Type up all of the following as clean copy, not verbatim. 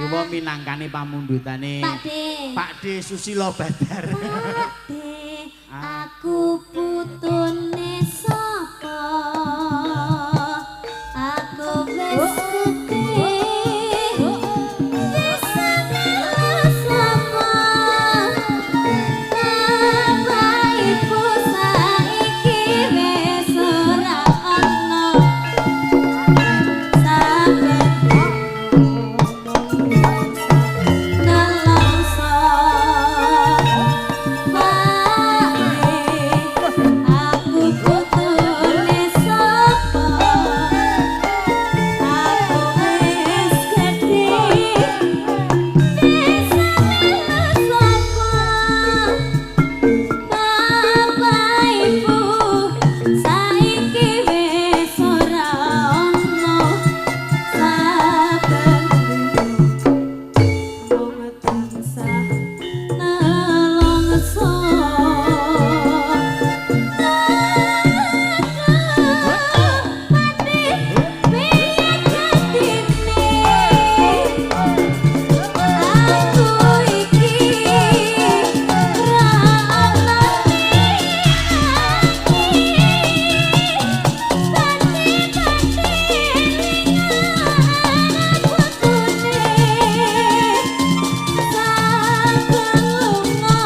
Garwa minangkane pamundhutane Pak De. Pak De Susilo Badar. Pak De, aku putune sapa? Aku wis gedhe. Wis kenal sapa? Bapak ibu saiki wis ora ana. Saben nelongso Pak De, aku putune sapa? Aku wis gedhe, wis kenal sapa? Bapak ibu saiki wis ora ana. Saben mung tansah nelongso. Pakde, piye dadine? Aku iki ra ana Pati-pati putune saben lunga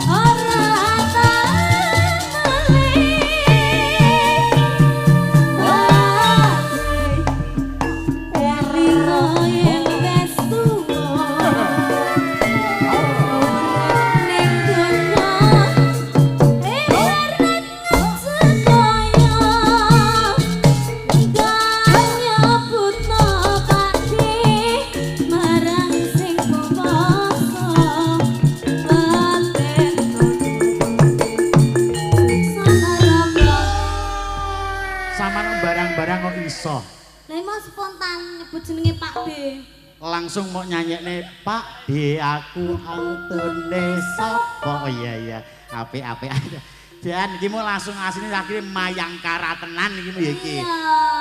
ora tau malih. Elino yen wis tuwa urip ning donya ibarat ngejekaya danya buta Pakde marang sing kuwasa paten siksa neraka. Sampeyan barang-barang kok iso. Lah mau spontan nyebut jenenge Pak De. Langsung mau nyanyekne Pak De aku antune sapa? Oh iya iya, apik-apik. Dan iki mau langsung asline akhirnya mayangkara tenan iki mau ya iki. Iya.